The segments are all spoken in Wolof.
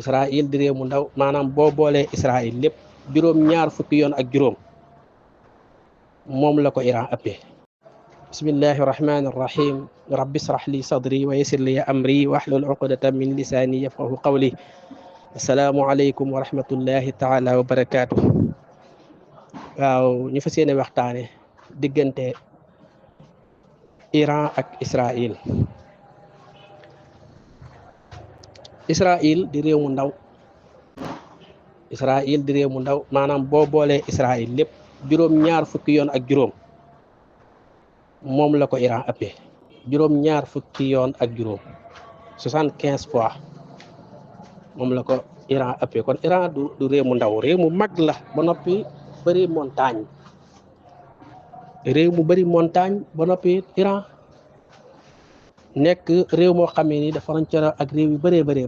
Israël di réew mu ndaw maanaam boo boolee Israël lépp juróom-ñaar fukki yoon ak juróom moom la ko Iran ëppee. bismillahi rahmani rahim rabbi israh li sadri wa yassir li amri wahlul uqdatan min lisani yafqahu qawli. assalaamu aleykum wa rahmatullahi taala wa barakaatu. waaw ñu fas yéene waxtaane diggante Iran ak Israël. Israël di réew mu ndaw Israël di réew mu ndaw maanaam boo boolee Israël lépp juróom-ñaar fukki yoon ak juróom moom la ko Iran ëppee. juróom-ñaar fukki yoon ak juróom 75 fois moom la ko Iran ëppee. kon Iran du réew mu ndaw, réew mu mag la ba noppi bëri montagne. réew mu bëri montagne ba noppi Iran nekk réew moo xam ne ni dafa frontière ak réew yu bëree bëri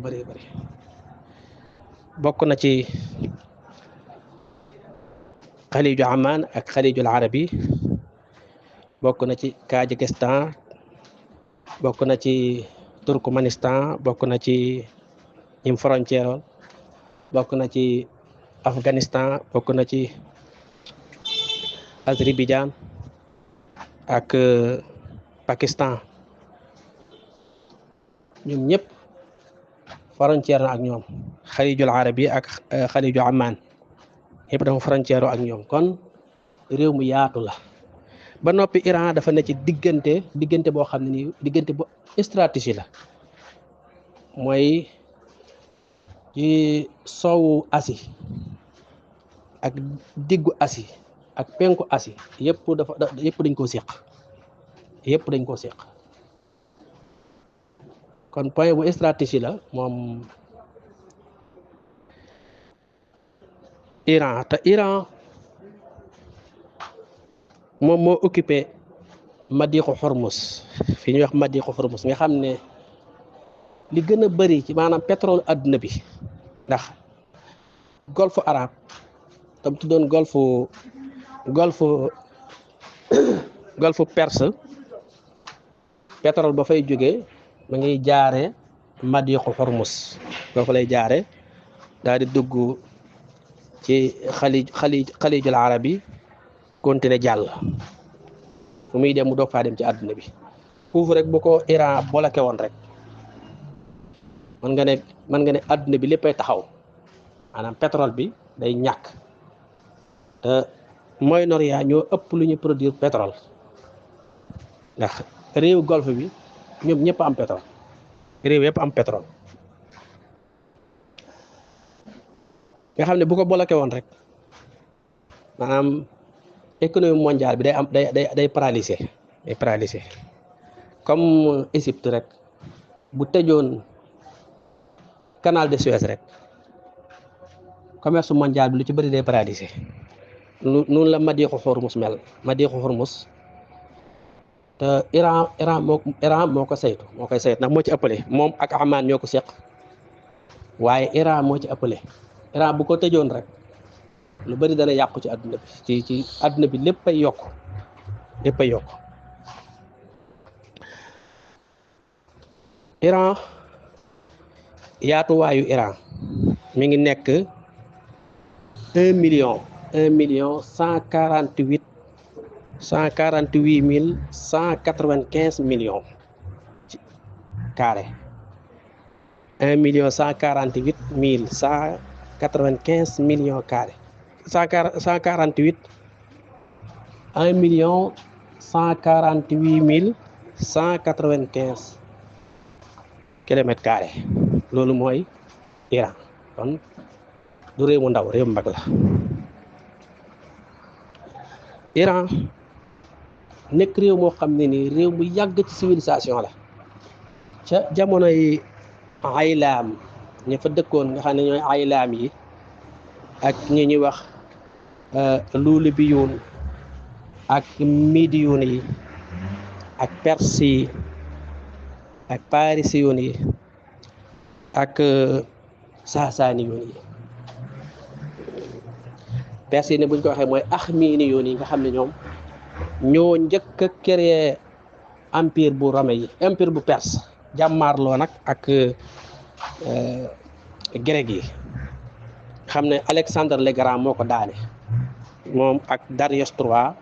bokk na ci xaliju Aman ak xalijul arabi, bokk na ci Kazakhstan, bokk na ci Turkmanistan, bokk na ci ñim frontière, bokk na ci Afghanistan, bokk na ci Azerbaïdjan ak Pakistan. ñoom ñëpp frontière na ak ñoom. xalijul arabi ak xaliju Aman yëpp dafa frontière ak ñoom. kon réew mu yaatu la ba noppi. Iran dafa ne ci diggante boo xam ne nii diggante bu stratégie la, mooy ci soowu Asie ak diggu Asie ak penku Asie yëpp dañ koo séq kon point bu stratégie la moom Iran. te Iran moom moo occupé Madiixu Hormuz, fi ñuy wax Madiixu Hormuz nga xam ne li gën a bëri ci maanaam pétrole adduna bi, ndax golfe arabe tam tuddoon golfe perse, pétrole ba fay jógee ma ngi jaare Madiixu Hormuz. foofu lay jaare daal di dugg ci xalijul arabi continué jàll fu muy dem mu doog faa dem ci àdduna bi. foofu rek bu ko Iran bloqué woon rek mën nga ne àdduna bi léppay taxaw, maanaam pétrole bi day ñàkk. te Moyen-Orient ñoo ëpp lu ñu produire pétrole, ndax réew golfe bi ñoom ñëpp am pétrole, réew yëpp am pétrole. nga xam ne bu ko bloqué woon rek maanaam économie mondiale bi day paralysé comme Égypte rek bu tëjoon canal de Suez rek commerce mondial bi lu ci bëri day paralysé. noonu la Madiixu Hormuz mel. Madiixu Hormuz te Iran moo ko saytu ndax moo ci ëppale. moom ak Aman ñoo ko seq, waaye Iran moo ci ëppale. Iran bu ko tëjoon rek lu bëri dana yàqu ci àdduna bi. ci àdduna bi léppay yokk. Iran yaatuwaayu Iran mi ngi nekk 1,148,195 millions carré. 1,148,195 millions carré. 1,148,195 kilomètres carrés. loolu mooy Iran. kon du réew mu ndaw, réew mu mag la. Iran nekk réew moo xam ne nii réew mu yàgg ci civilisation la. ca jamonoy aylaam ña fa dëkkoon nga xam ne ñooy aylaam yi ak ñi ñuy wax luulubiyuun ak midiyuun yi ak perse yi ak parisiyuun yi ak saasaaniyuun yi. perse yi ne buñ ko waxee mooy axminiyuun yi nga xam ne ñoom ñoo njëkk a créer empire bu Rome yi, empire bu perse. jàmmaarloo nag ak grec yi xam ne Alexandre le Grand moo ko daane moom ak Darius III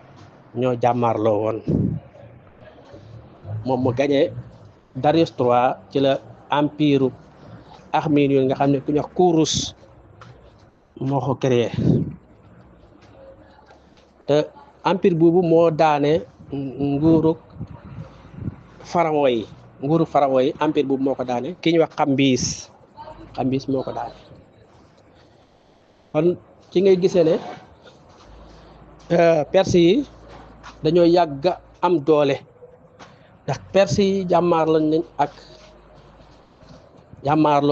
ñoo jàmmaarloo woon moom mu gañe Darius III ci la empire Arménie yooyu nga xam ne ku ñuy wax Kourous moo ko créé te empire boobu moo daane nguurug pharaon yi empire boobu moo ko daane ki ñuy wax Cambyse moo ko daane kon ci ngay gisee ne perse yi dañoo yàgg am doole ndax perse yi jàmmaarloo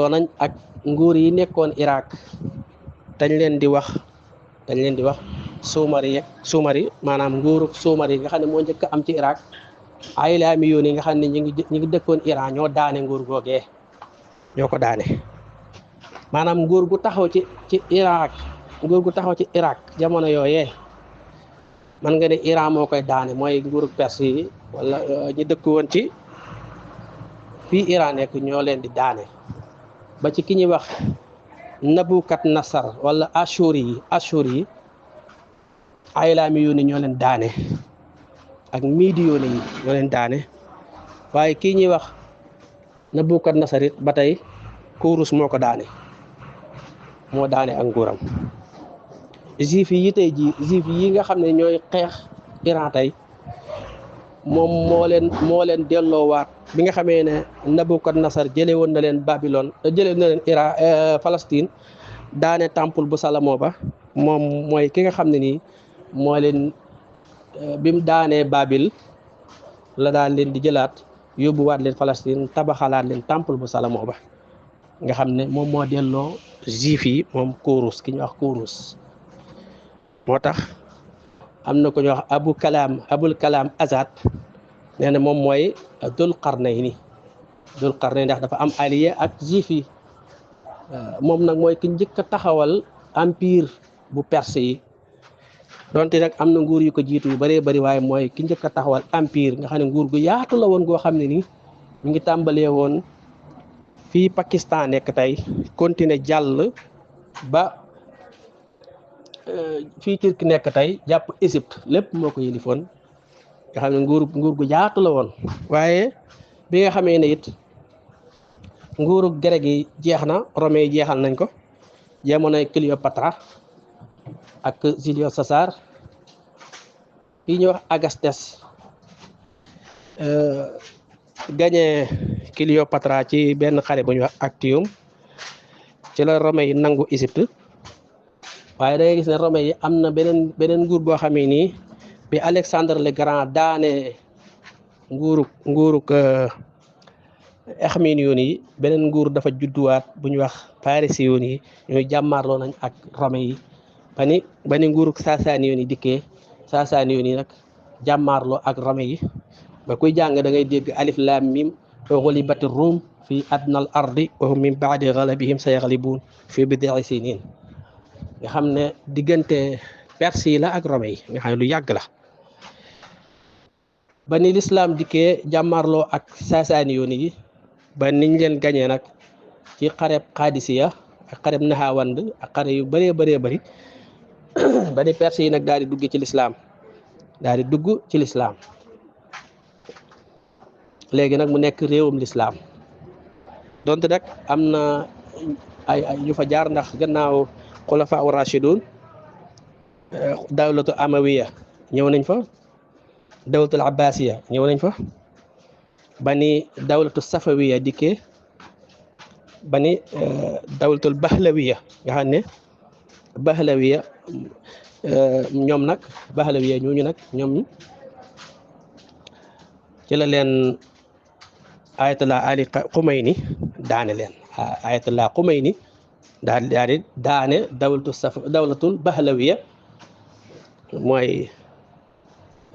nañ ak nguur yi nekkoon Irak dañ leen di wax Sumari maanaam nguurug Sumari yi nga xam ne moo njëkk am ci Irak Aylaami yoon yi nga xam ne ñu ngi dëkkoon Iran ñoo daane nguur googee ñoo ko daane maanaam nguur gu taxaw ci Irak jamono yooyee man nga ne Iran moo koy daane mooy nguurug Perse yi wala ñu dëkk woon ci fii Iran nekk ñoo leen di daane ba ci ki ñuy wax Nabukadnasar wala Ashuri yi Aylaami yoon yi ñoo leen daane ak Midi yoon yi ñoo leen daane waaye kii ñuy wax Nabukadnasar it ba tey Kourous moo ko daane moo daane ak nguuram juif yi tey ji juif yi nga xam ne ñooy xeex Iran tey moom moo leen delloowaat bi nga xamee ne Nabukadnasar jële woon na leen Babylone jële na leen Iran Palestine daane temple bu Salomon ba moom mooy ki nga xam ne nii moo leen bi mu daanee Babil la daan leen di jëlaat yóbbuwaat leen Palestine tabaxalaat leen temple bu Salomon ba nga xam ne moom moo delloo juif yi moom Kourous ki ñuy wax Kourous moo tax am na ko ñuy wax Abul Kalam Azad nee na moom mooy Dul Qarnayni ndax dafa am allié ak juif yi moom nag mooy ki njëkk a taxawal empire bu Perse yi donte nag am na nguur yu ko jiitu yu bëree bëri waaye mooy ki njëkk a taxawal empire nga xam ne nguur gu yaatu la woon goo xam ne ni ñu ngi tàmbalee woon fii Pakistan nekk tey continuer jàll ba fii Turki nekk tey jàpp Égypte lépp moo ko yilifoon nga xam ne nguur gu yaatu la woon waaye bi nga xamee ne it nguuru grec yi jeex na Romain yi jeexal nañ ko jamonoy Cléopâtre ak Julius César yi ñuy wax Agastes gagné Cléopâtre ci benn xare bu ñuy wax Actium ci la Romain yi nangu Égypte waaye da ngay gis ne Romain yi am na beneen nguur boo xamee nii bi Alexandre le Grand daane nguuruk Arméniens yi beneen nguur dafa judduwaat bu ñuy wax Parisiens yi ñooy jàmmaarloo nañ ak Romain yi ba ni nguuruk Sasaniens yi dikkee Sasaniens yi nag jàmmaarloo ak Romain yi ba kuy jàng da ngay dégg alif lam mim ghulibat Rum fi adnal ardi wa hum min ba'di ghalabihim sayaghlibuun fi bid'i sinin nga xam ne diggante Perse yi la ak Romain yi nga xam ne lu yàgg la ba ni l'islam dikkee jàmmaarloo ak Sasaniens yi ba niñ leen gañee nag ci xareb Qadisiya ak xareb Nahawand ak xare yu bëree bëri ba ni Perse yi nag daal di dugg ci lislaam léegi nag mu nekk réewum lislaam donte nag am na ay ñu fa jaar ndax gannaaw xulafa u rashidun dawlatu amawiya ñëw nañ fa dawlatul abbasiya ñëw nañ fa ba ni dawlatu safawiya dikkee ba ni dawlatul bahlawiya nga xam ne bahlawiya ñoom nag bahlawiya ñooñu nag ñoom ci la leen ayatollah Ali Khomeini daane leen ayatollah Khomeini daal di daane dawlatul bahlawiya mooy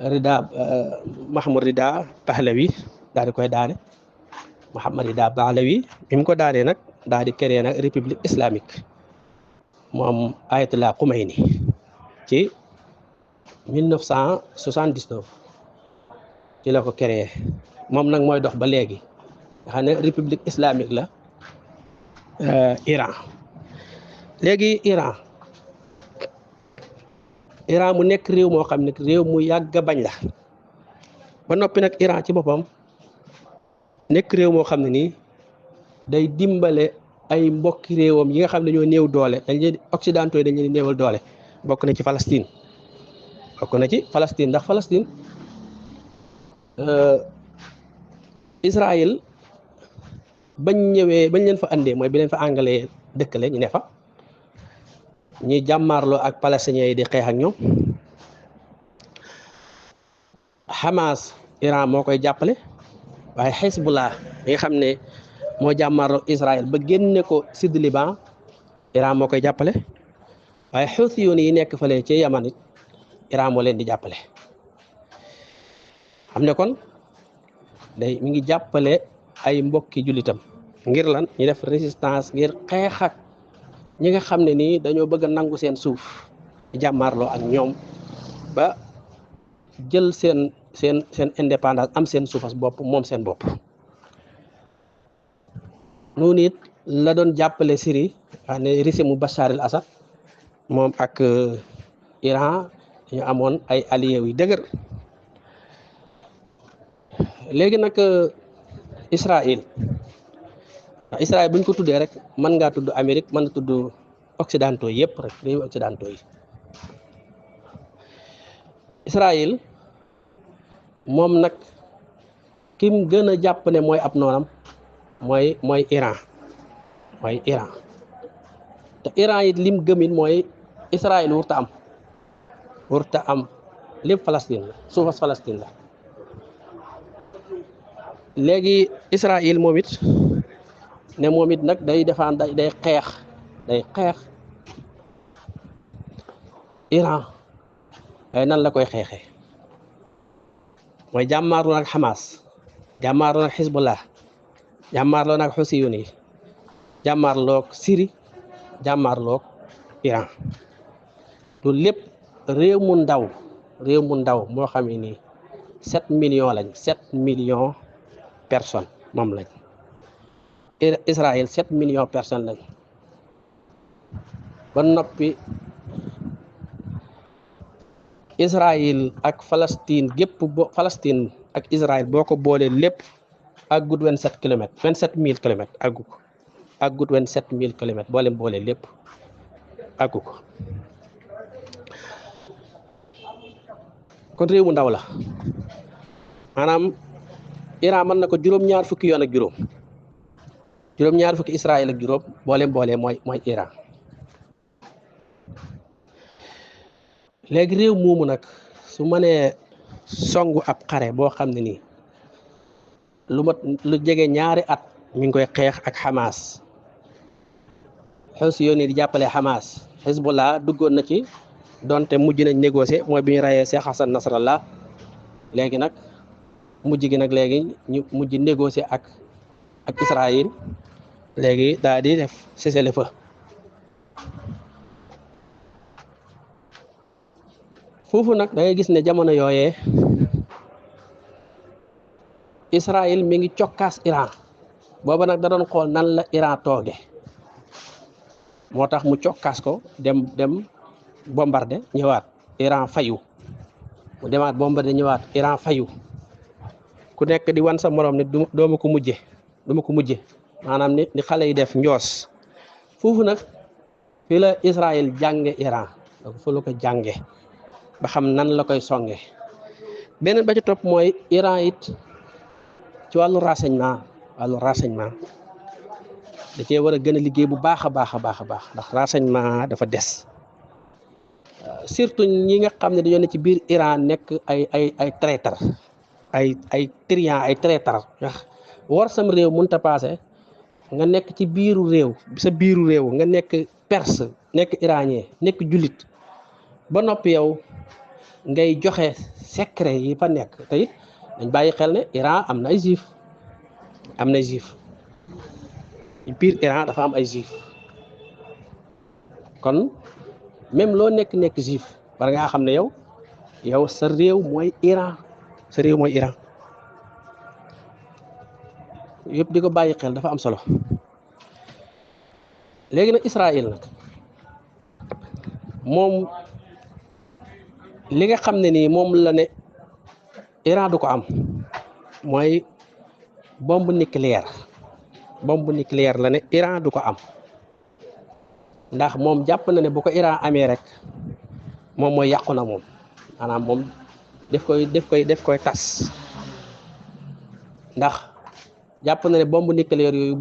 Rida Mahmoud Rida Pahlavi daal di koy daane Mouhammad Rida Pahlavi bi mu ko daanee nag daal di créé nag république islamique moom ayatollah Khomeini ci 1979 ci la ko créé moom nag mooy dox ba léegi nga xam ne république islamique la Iran léegi Iran mu nekk réew moo xam ne réew mu yàgg bañ la ba noppi nag Iran ci boppam nekk réew moo xam ne nii day dimbale ay mbokki réewam yi nga xam ne ñoo néew doole dañ leen occidentaux yi dañ leen néewal doole bokk na ci Palestine ndax Palestine Israël bañ ñëwee bañ leen fa andee mooy bi leen fa anglais dëkkale ñu ne fa ñuy jàmmaarloo ak palestiniens yi di xeex ak ñoom Hamas Iran moo koy jàppale waaye Hezbollah mi nga xam ne moo jàmmaarloo Israël ba génne ko sud Liban Iran moo koy jàppale waaye Houthiyun yi nekk fële ci Yaman it Iran moo leen di jàppale xam ne kon mi ngi jàppale ay mbokki jullitam ngir lan ñu def résistance ngir xeex ak ñi nga xam ne nii dañoo bëgg a nangu seen suuf jàmmaarloo ak ñoom ba jël seen indépendance am seen suufas bopp moom seen bopp noonu it la doon jàppale Syrie wax ne régime mu Bachar el Assad moom ak Iran dañu amoon ay alliés yu dëgër léegi nag Israël bu ñu ko tuddee rek mën ngaa tudd Amérique mën na tudd occidentaux yëpp rek réewu occidentaux yi Israël moom nag kim gën a jàpp ne mooy ab noonam mooy Iran te Iran it lim gëmit mooy Israël wurta am lépp Palestine la suufas Palestine la léegi Israël moom it ne moom it nag day xeex Iran ay nan la koy xeexee mooy jàmmaarloo nag Hamas jàmmaarloo nag Hezbollah jàmmaarloo nag Houthiyun yi jàmmaarloo Syrie jàmmaarloo Iran loolu lépp réew mu ndaw moo xam ne nii 7 millions lañ 7 millions personnes moom lañ Israël 7 millions personnes lañ ba noppi Israël ak Palestine Palestine ak Israël boo ko boolee lépp àggut 27 kilomètres 27000 kilomètres àggut 27000 kilomètres boo leen boolee lépp àggu ko kon réew mu ndaw la maanaam Iran mën na ko juróom-ñaar fukki yoon ak juróom-ñaar fukki Israël ak juróom boolee mooy Iran léegi réew moomu nag su mënee songu ab xare boo xam ne nii lu jege ñaari at mi ngi koy xeex ak Hamas Houthiyun yi di jàppale Hamas Hezbollah duggoon na ci donte mujj nañ négocier mooy bi ñu rayee Cheikh Hassan Nasrallah léegi nag mujj gi nag léegi ñu mujj négocier ak Israël léegi daal di def cessez-le-feu foofu nag da ngay gis ne jamono yooyee Israël mi ngi cokkaas Iran booba nag da doon xool nan la Iran tooge moo tax mu cokkaas ko dem bombardé ñëwaat Iran fayu mu demaat bombardé ñëwaat Iran fayu ku nekk di wan sa morom ne dooma ko mujje maanaam ni xale yi def njoos foofu nag fii la Israël jànge Iran donc fu la ko jànge ba xam nan la koy songe beneen ba ci topp mooy Iran it ci wàllu renseignement da cee war a gën a liggéey bu baax a baax ndax renseignement dafa des surtout ñi nga xam ne dañoo ne ci biir Iran nekk ay traître ay trian ay traître war sam réew mënut a paase nga nekk ci biiru réew nga nekk perse nekk iranien nekk jullit ba noppi yow ngay joxe secret yi fa nekk te it dañ bàyyi xel ne Iran am na ay juif biir Iran dafa am ay juif kon même loo nekk juif war ngaa xam ne yow sa réew mooy Iran yëpp di ko bàyyi xel dafa am solo léegi nag Israël nag moom li nga xam ne nii moom la ne Iran du ko am mooy bombe nucléaire la ne Iran du ko am ndax moom jàpp na ne bu ko Iran amee rek moom mooy yàqu na moom maanaam moom def koy tas ndax jàpp na ne bombe nucléaire yooyu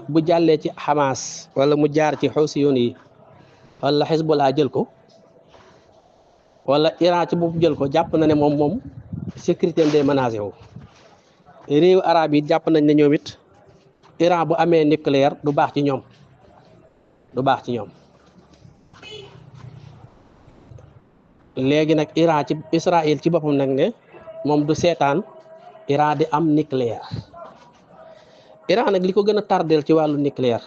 bu jàllee ci Hamas wala mu jaar ci Housiyoon yi wala Hezbollah jël ko wala Iran ci bopp jël ko jàpp na ne moom sécurité am day menacé wu réew arab yi jàpp nañ ne ñoom it Iran bu amee nucléaire du baax ci ñoom léegi nag Iran ci Israël ci boppam nag ne moom du seetaan Iran di am nucléaire Iran nag li ko gën a tardeel ci wàllu nucléaire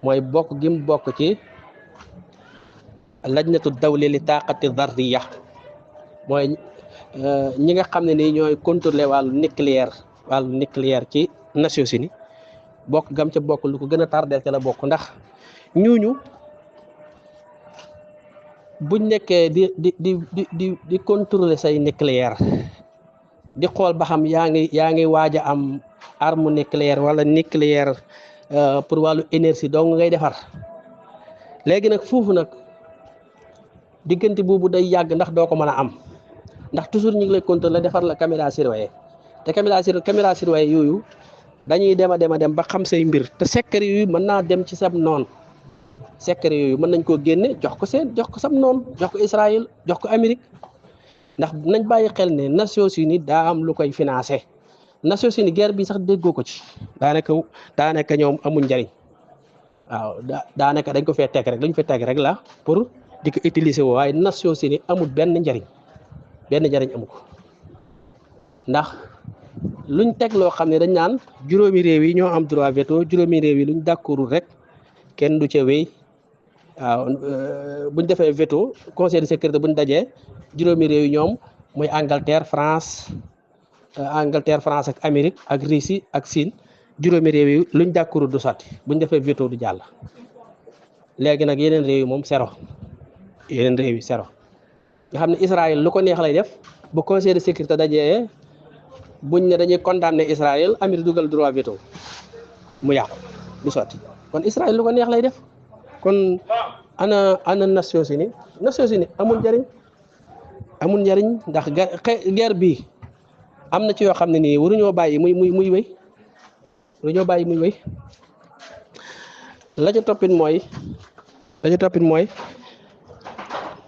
mooy bokk gi mu bokk ci lajnatu dawli li taqati darriya mooy ñi nga xam ne nii ñooy contrôler wàllu nucléaire ci Nations Unies bokk gam ca bokk lu ko gën a tardeel ca la bokk ndax ñuuñu buñ nekkee di contrôler say nucléaire di xool ba xam yaa ngi waaj a am arme nucléaire wala nucléaire pour wàllu énergie dong ngay defar léegi nag foofu nag diggante boobu day yàgg ndax doo ko mën a am ndax toujours ñu ngi lay contrôler defar la caméra surveillée te caméra surveillée yooyu dañuy dem a dem ba xam say mbir te secret yooyu mën naa dem ci sab noon secret yooyu mën nañ koo génne jox ko sam noon jox ko Israël jox ko Amérique ndax nañ bàyyi xel ne Nations Unies daa am lu koy financé Nations Unies guerre bi sax déggoo ko ci daanaka ñoom amuñ njariñ waaw daanaka dañ ko fee teg rek la pour di ko utiliser woo waaye Nations Unies amul benn njariñ amu ko ndax luñ teg loo xam ne dañ naan juróomi réew yi ñoo am droit veto juróomi réew yi luñ d'accordul rek kenn du ca wéy waaw buñ defee veto conseil de sécurité buñ dajee juróomi réew yi ñoom muy Angleterre France ak Amérique ak Russie ak Chine juróomi réew yi luñ d'accordul du sotti buñ defee veto du jàll léegi nag yeneen réew yi moom zéro nga xam ne Israël lu ko neex lay def bu conseil de sécurité dajee buñ ne dañuy condamner Israël Amérique dugal droit veto mu yàqu du sotti kon Israël lu ko neex lay def kon ana Nations Unies amul njariñ ndax guerre bi am na ci yoo xam ne nii waruñoo bàyyi muy wéy la ca toppit mooy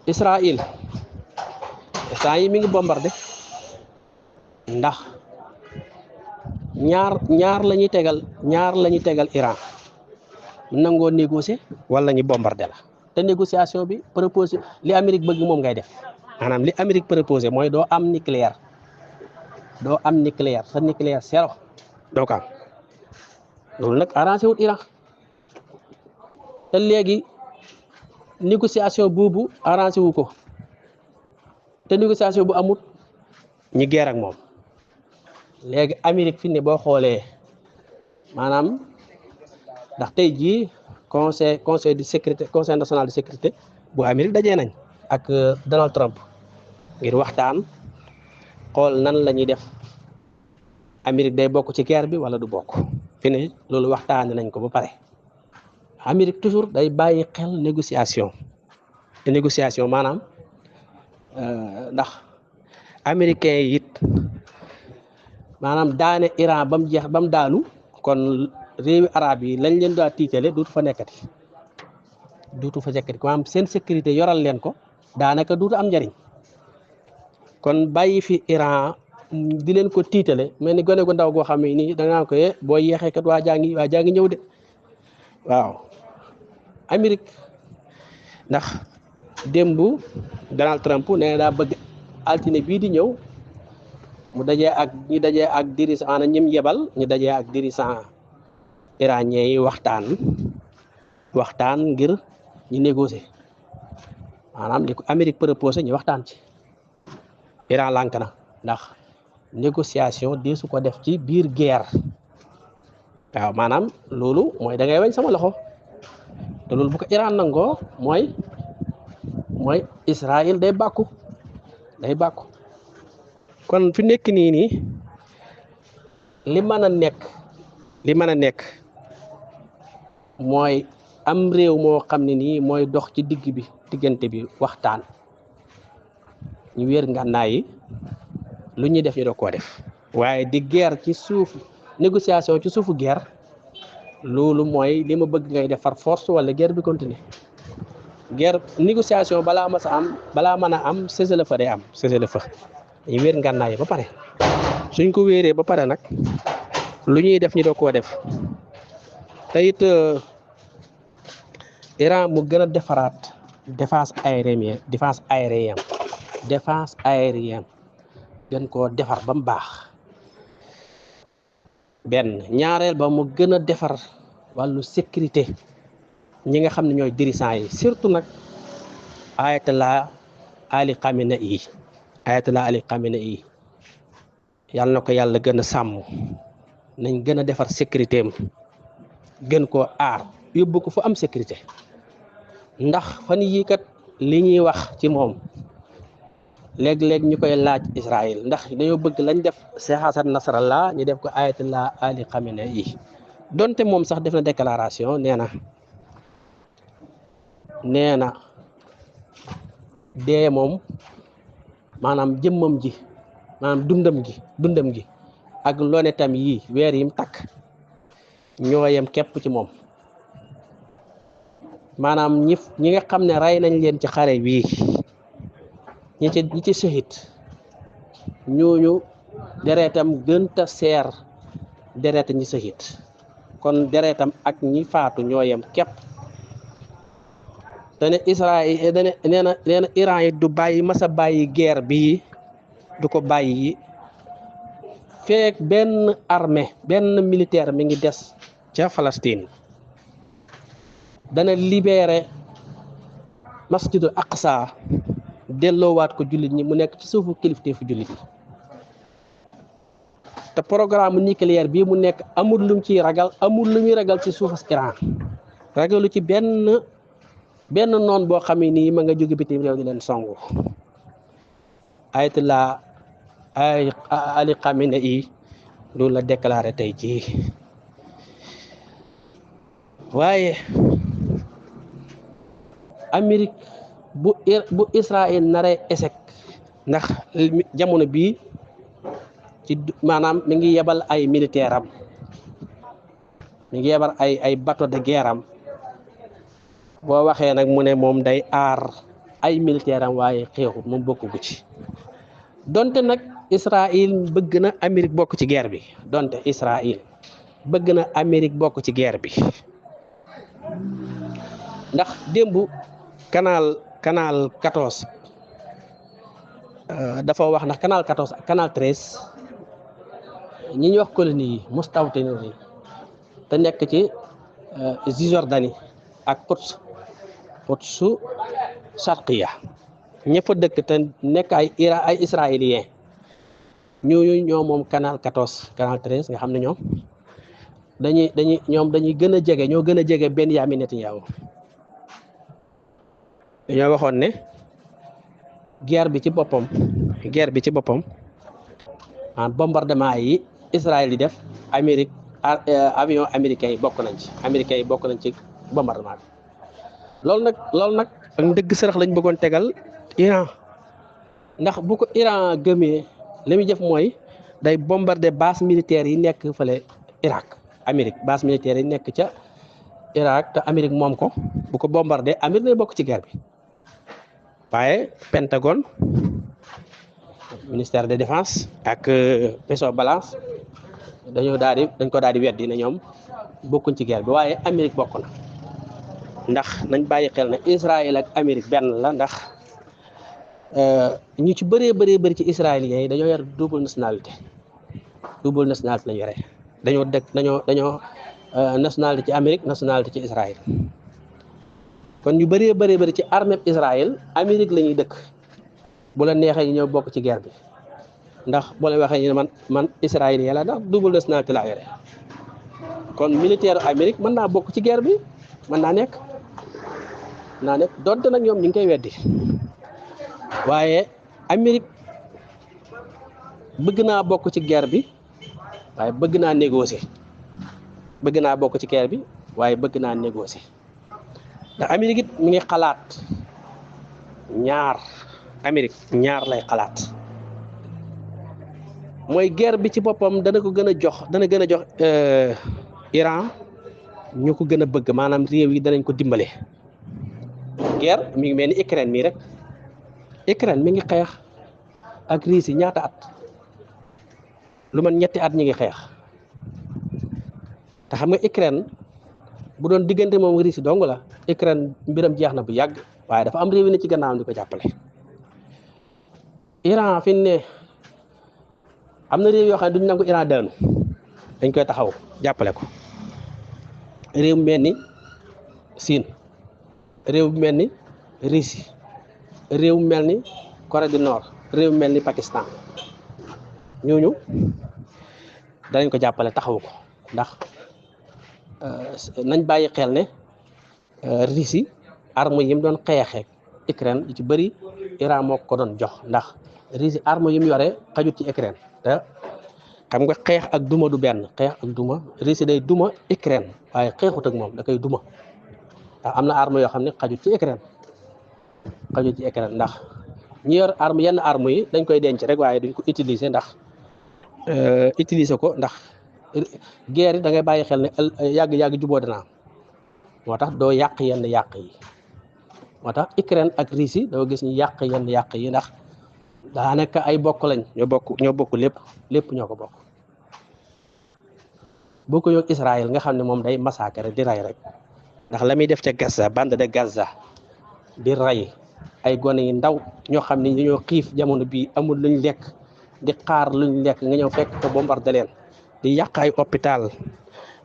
Israël mi ngi bombardé ndax ñaar la ñuy tegal Iran nangoo négocier wala ñu bombardé la te négociation bi proposé li Amérique bëgg moom ngay def maanaam li Amérique proposé mooy doo am nucléaire sa nucléaire zéro doo ko am loolu nag arrangé wut Iran te léegi négociation boobu arrangé wu ko te négociation bu amut ñi guerre ak moom léegi Amérique fi ne boo xoolee maanaam ndax tey jii conseil de sécurité conseil national de sécurité bu Amérique dajee nañ ak Donald Trump ngir waxtaan xool nan la ñuy def Amérique day bokk ci guerre bi wala du bokk fi ne loolu waxtaane nañ ko ba pare Amérique toujours day bàyyi xel négociation maanaam ndax américain yi it maanaam daane Iran ba mu jeex ba mu daanu kon réewi arab yi lañ leen daa tiitale duutu fa nekkati maanaam seen sécurité yoral leen ko daanaka duutu am njariñ kon bàyyi fi Iran di leen ko tiitale mel ni gone gu ndaw goo xam ne nii da ngaa ko boo yeexee kat waa jaa ngi ñëw de waaw Amérique ndax démb Donald Trump nee na daa bëgg altine bii di ñëw ñu dajee ak dirigeant ana ñim yebal ñu dajee ak dirigeant iranien yi waxtaan ngir ñu négocier maanaam li ko Amérique proposé ñu waxtaan ci Iran lànk na ndax négociation di su ko def ci biir guerre waaw maanaam loolu mooy da ngay wañ sama loxo te loolu bu ko Iran nangoo mooy mooy Israël day bàkku kon fi nekk nii li mën a nekk mooy am réew moo xam ne nii mooy dox ci diggante bi waxtaan ñu wér ngànnaay yi lu ñuy def ñu doog koo def waaye di guerre ci suuf négociation ci suufu guerre loolu mooy li ma bëgg ngay def par force wala guerre bi continuer guerre négociation balaa mën a am cessez-le-feu day am cessez-le-feu ñu wér ngànnaay yi ba pare suñ ko wéeree ba pare nag lu ñuy def ñu doog koo def te it Iran mu gën a defaraat défense aérienne gën koo defar ba mu baax benn ñaareel ba mu gën a defar wàllu sécurité ñi nga xam ne ñooy dirigeants yi surtout nag Ayatollah Ali Khamenei yàlla na ko yàlla gën a sàmm nañ gën a defar sécurité am gën koo aar yóbbu ko fu am sécurité ndax fan yii kat li ñuy wax ci moom léeg-léeg ñu koy laaj Israël ndax dañoo bëgg lañ def Cheikh Hassan Nasrallah ñu def ko Ayatollah Ali Khamenei donte moom sax def na déclaration nee na dee moom maanaam jëmmam ji maanaam dundam gi ak lonetam yi weer yim takk ñoo yem képp ci moom maanaam ñi nga xam ne rey nañ leen ci xare bii ñi ci shahid ñooñu deretam gënta seer deret ñi shahid kon deretam ak ñi faatu ñoo yem képp te ne Israël nee na Iran yi du masa bàyyi guerre bii du ko bàyyi feek benn armée benn militaire mi ngi des ca Palestine dana libéré masjidul Aqsa delloowaat ko jullit ñi mu nekk ci suufu kilifteefu jullit ñi te programme nucléaire bii mu nekk amul lu muy ragal ci suufas Iran ragalu ci benn noon boo xam ne nii ma nga jóge bitim réew di leen songu Ayatollah Ali Khamenei loolu la déclaré tey jii waaye Amérique bu Israël naree échec ndax jamono bii ci maanaam mi ngi yebal ay militaire am mi ngi yebal ay bateau de guerre am boo waxee nag mu ne moom day aar ay militaire am waaye xeexut moom bokku ci donte nag Israël bëgg na Amérique bokk ci guerre bi donte Israël bëgg na Amérique bokk ci guerre bi ndax démb canal 14 dafa wax ndax canal 14 ak canal 13 ñi ñuy wax colonie yi Mustawtaniya yi te nekk ci Cisjordanie ak Quds Sharqiya ña fa dëkk te nekk ay israélien ñoo moom canal 14 canal 13 nga xam ne ñoom dañuy gën a jege ñoo gën a jege Benyamin Netanyahu dañoo waxoon ne guerre bi ci boppam bombardement yi Israël di def Amérique avion américain yi bokk nañ ci bombardement bi loolu nag ak ndëgg sërëx lañ bëggoon tegal Iran ndax bu ko Iran gëmee li muy def mooy day bombarder base militaire yi nekk fële Irak Amérique base militaire yi nekk ca Irak te Amérique moom ko bu ko bombarder Amérique lay bokk ci guerre bi waaye Pentagone ministère de défense ak Peso Balance dañ ko daal di weddi ne ñoom bokkuñ ci guerre bi waaye Amérique bokk na ndax nañ bàyyi xel ne Israël ak Amérique benn la ndax ñu ci bëree ci israéliens yi dañoo yor double nationalité lañu yore dañoo nationalité ci Amérique nationalité ci Israël kon ñu bëree bëri ci armée Israël Amérique la ñuy dëkk bu la neexee ñu ñëw bokk ci guerre bi ndax boo leen waxee ñu ne man israélien la ndax double nationalité laa yore kon militaire Amérique mën naa bokk ci guerre bi mën naa nekk naa ne donte nag ñoom ñu ngi koy weddi waaye Amérique bëgg naa bokk ci guerre bi waaye bëgg naa négocier bëgg naa bokk ci guerre bi waaye bëgg naa négocier ndax Amérique it mi ngi xalaat ñaar Amérique ñaar lay xalaat mooy guerre bi ci boppam dana ko gën a jox Iran ñu ko gën a bëgg maanaam réew yi danañ ko dimbale guerre mi ngi mel ni Ukraine mii rek Ukraine mi ngi xeex ak Russie ñaata at lu man ñetti at ñi ngi xeex te xam nga Ukraine bu doon diggante moom Russie dong la Ukraine mbiram jeex na bu yàgg waaye dafa am réew yi ne ci gannaawam di ko jàppale Iran fi ne am na réew yoo xam ne duñ nangu Iran daanu dañ koy taxaw jàppale ko réew mu mel ni Siin réew mu mel ni Russie réew mu mel ni Corée du Nord réew mu mel ni Pakistan ñooñu danañ ko jàppale taxawu ko ndax nañ bàyyi xel ne Russie arme yi mu doon xeexee Ukraine yu ci bëri Iran moo ko doon jox ndax Russie arme yi mu yore xajut ci Ukraine te xam nga xeex ak duma du benn xeex ak duma Russie day duma Ukraine waaye xeexut ak moom da koy duma ndax am na arme yoo xam ne xajut ci Ukraine ndax ñi yor arme yenn arme yi dañ koy denc rek waaye duñ ko utiliser ndax utiliser ko ndax guerre yi da ngay bàyyi xel ne yàgg juboo dana am moo tax doo yàq yenn yàq yi moo tax Ukraine ak Russie doo gis ñu yàq yenn yàq yi ndax daanaka ay bokk lañ ñoo bokk lépp ñoo ko bokk boo ko yóg Israël nga xam ne moom day massacre di rey rek ndax la muy def ca Gaza bande de Gaza di rey ay gone yi ndaw ñoo xam ne dañoo xiif jamono bii amul luñ lekk di xaar luñ lekk nga ñëw fekk ko bombardé leen di yàq ay hôpital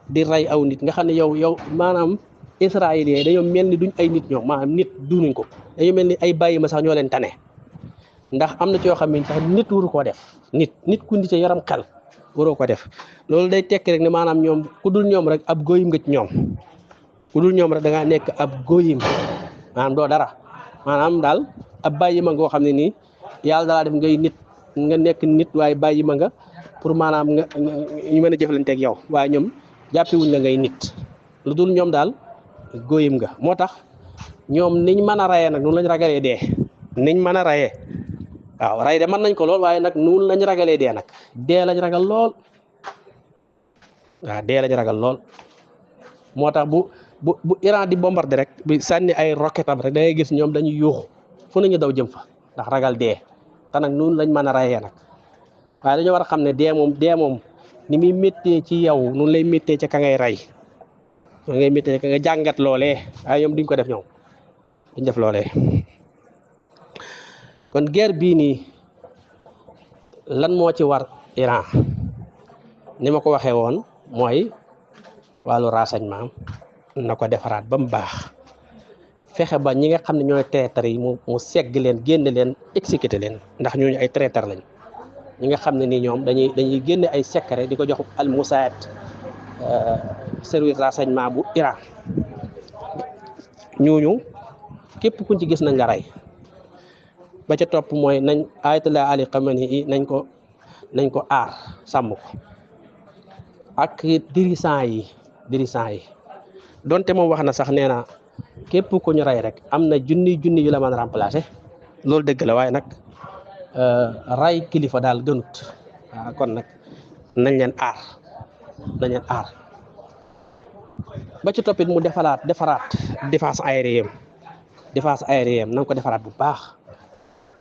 di rey aw nit nga xam ne yow maanaam israéliens dañoo mel ni duñ ay nit ñoom maanaam nit dunuñ ko dañoo mel ni ay bàyyi ma sax ñoo leen tane ndax am na ci yoo xam ne sax nit waru koo def nit ku nit yaram xel waroo ko def loolu day tekki rek ne maanaam ñoom ku dul ñoom rek ab góoyim nga ci ñoom ku dul ñoom rek da ngaa nekk ab góoyim maanaam doo dara maanaam daal ab bàyyi ma ngoo xam ne nii yàlla dalaa def ngay nit nga nekk nit waaye bàyyi ma nga pour maanaam nga ñu mën a jëflanteeg yow waaye ñoom jàppewuñ la ngay nit lu dul ñoom daal góoyim nga moo tax ñoom niñ mën a rayee nag noonu lañ ragalee dee niñ mën a rayee waaw ray de mën nañ ko lool waaye nag noonu lañ ragalee dee nag dee lañ ragal lool waaw dee lañ ragal lool moo tax bu Iran di bombarder rek bi sànni ay roquette am rek da ngay gis ñoom dañuy yuuxu fu nañu daw jëm fa ndax ragal dee te nag noonu lañ mën a rayee nag waaye dañoo war a xam ne dee moom ni muy méttee ci yow noonu lay méttee ca ka ngay rey noonu ngay méttee ka nga jàngat loolee waaye ñoom duñ ko def ñoom duñ def loolee kon guerre bii nii lan moo ci war Iran ni ma ko waxee woon mooy wàllu renseignement na ko defaraat ba mu baax fexe ba ñi nga xam ne ñooy traître yi mu segg leen génn leen exécuté leen ndax ñooñu ay traître lañ ñi nga xam ne nii ñoom dañuy génne ay secret di ko jox al Mossad service renseignement bu Iran ñooñu képp kuñ ci gis nañ la rey ba ca topp mooy nañ ayatollah Ali Khamenei nañ ko aar sàmm ko ak dirigeants yi donte moom wax na sax nee na képp ku ñu rey rek am na junni yu la mën a remplacer loolu dëgg la waaye nag ray kilifa daal gënut waaw kon nag nañ leen aar ba ci toppit mu defaraat défense aérienne na nga ko defaraat bu baax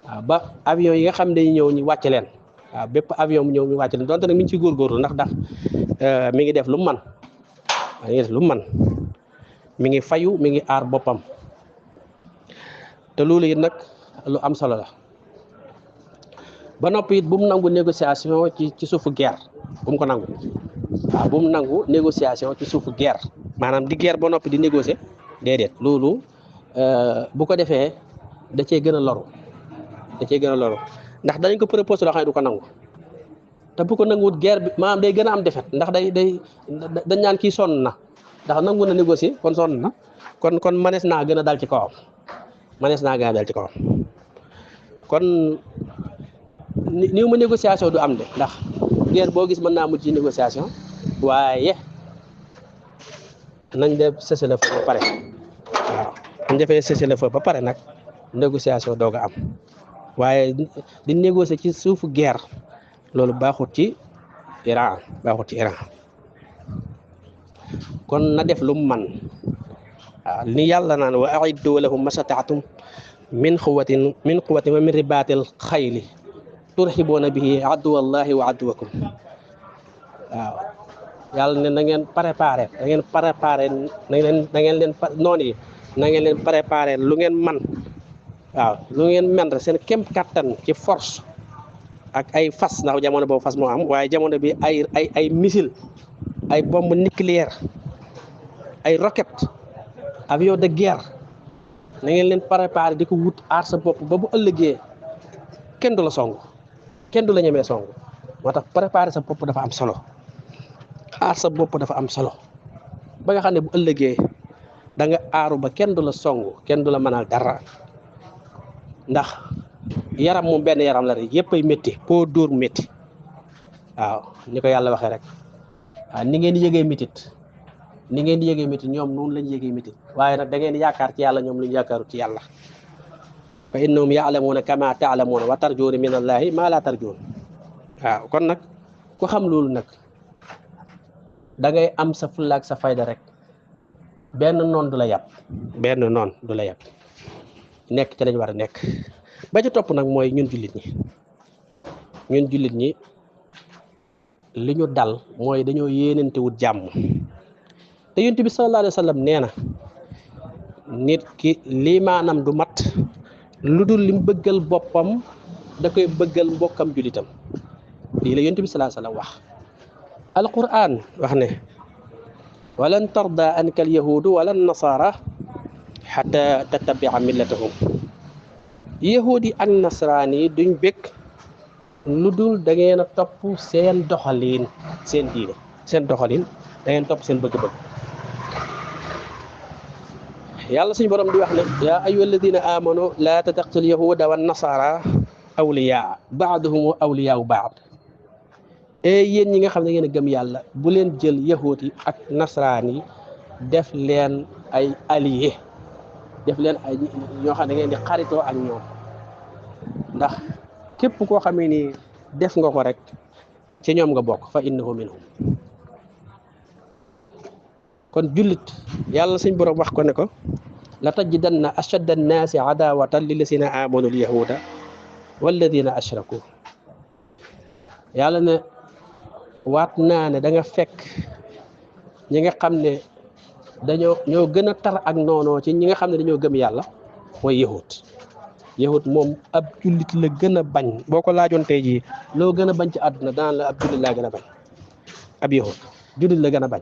waaw ba avion yi nga xam ne dañuy ñëw ñu wàcce leen waaw bépp avion mu ñëw ñu wàcce leen donte nag mi ngi ciy góorgóorlu ndax mi ngi def lu mu man mi ngi fayu mi ngi aar boppam te loolu it nag lu am solo la ba noppi it bu mu nangu négociation ci suufu guerre bu mu ko nangu waaw bu mu nangu négociation ci suufu guerre maanaam di guerre ba noppi di négocier déedéet loolu bu ko defee da cee gën a loru ndax dañ ko proposé loo xam ne du ko nangu te bu ko nanguwut guerre bi maanaam day gën a am défaite ndax dañ naan kii sonn na ndax nangu na négocier kon sonn na kon manees naa gën a dal ci kawam manees naa gën a dal ci kawam kon niw ma négociation du am de ndax guerre boo gis mën naa mujj ci négociation waaye nañ def cessez-le-feu ba pare waaw buñ defee cessez-le-feu ba pare nag négociation doog a am waaye di négocier ci suufu guerre loolu baaxut ci Iran kon na def lu mu man waaw ni yàlla naan wa a'iddu lahum mastata'tum min quwwatin wa min ribaatil xayli turhibuuna bihi aduwallahi wa aduwakum waaw yàlla ne na ngeen préparé na ngeen leen noon yi na ngeen leen préparé lu ngeen man waaw lu ngeen men rek seen kem kattan ci force ak ay fas ndax jamono boobu fas moo am waaye jamono bi ay missile ay bombe nucléaire ay roquette avion de guerre na ngeen leen préparé di ko wut aar sa bopp ba bu ëllëgee kenn du la song kenn du la ñemee song moo tax préparé sa bopp dafa am solo aar sa bopp dafa am solo ba nga xam ne bu ëllëgee da nga aaru ba kenn du la song kenn du la mënal dara ndax yaram moom benn yaram la rek yëpp ay métti koo dóor métti waaw ni ko yàlla waxee rek waaw ni ngeen di yëgee métit ñoom noonu lañ yëgee métit waaye nag da ngeen yaakaar ci yàlla ñoom luñ yaakaaru ci yàlla fa innahum ya'lamuuna kama ta'lamuuna wa tarjuuna min allahi ma la tarjuun waaw kon nag ku xam loolu nag da ngay am sa fulla ak sa fayda rek benn noon du la yàpp nekk ci lañ war a nekk ba ca topp nag mooy ñun jullit ñi li ñu dal mooy dañoo yéenante wut jàmm te yonent bi sallallahu alayhi wa sallam nee na nit ki lii maanaam du mat lu dul lim bëggal boppam da koy bëggal mbokkam jullitam lii la yonent bi sallallahu alayhi wa sallam wax alquran wax ne walan tarda anka alyahudu wala nasara xata tattabia millatahum yahudi ak nasaraan yi duñ bëgg lu dul da ngeen a topp seen doxalin seen diine seen doxalin da ngeen topp seen bëgg-bëgg yàlla suñu borom di wax ne yaa ayyuha alladina amanu la tattaqtul yahuda wan nasara awliyaa baaduhum awliyaau baad yéen ñi nga xam ne ngeen a gëm yàlla bu leen jël yahud yi ak nasaraan yi def leen ay allié def leen ay ñoo xam ne ngeen di xaritoo ak ñoom ndax képp koo xamee ni def nga ko rek ci ñoom nga bokk fa innahu minhum kon jullit yàlla suñ borom wax ko ne ko la tajidanna ashadda annaasi adawatan lillazina amanu alyahuda walladina ashraku yàlla ne waat naa ne da nga fekk ñi nga xam ne ñoo gën a tar ak noonoo ci ñi nga xam ne dañoo gëm yàlla mooy yahud moom ab jullit la gën a bañ boo ko laajoon tey jii loo gën a bañ ci àdduna daan la ab jullit laa gën a bañ ab yahud jullit la gën a bañ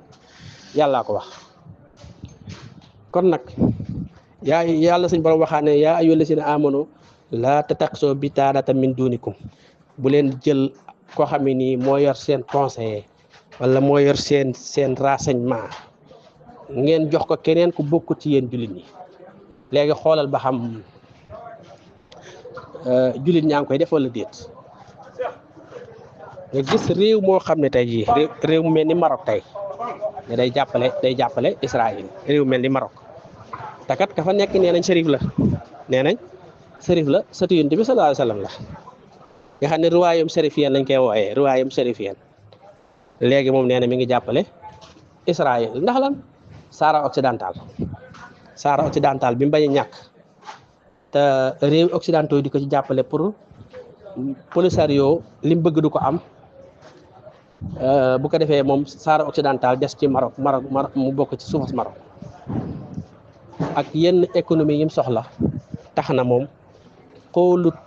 yàllaa ko wax kon nag yàlla suñ borom waxaa ne yaa ayyuhal lazina amanu laa tattaxizuu bitaanatan min duunikum bu leen jël koo xam ne nii moo yor seen conseiller wala moo yor seen renseignement ngeen jox ko keneen ku bokk ci yéen jullit ñi léegi xoolal ba xam jullit ñaa ngi koy def wala déet nga gis réew moo xam ne tey jii réew mu mel ni Maroc tey ne day jàppale Israël réew mel ni Maroc te kat ka fa nekk nee nañ sërif la sëtu Yonent bi sallallahu alayhi wa sallam la nga xam ne royaume sérifien lañ koy wooyee royaume sérifien léegi moom nee na mi ngi jàppale Israël ndax lan Sahara occidental bi mu bañ a ñàkk te réew occidentaux yi di ko ci jàppale pour Polisario li mu bëgg du ko am bu ko defee moom Sahara occidental des ci Maroc mu bokk ci suufas Maroc ak yenn économie yi mu soxla tax na moom xoolut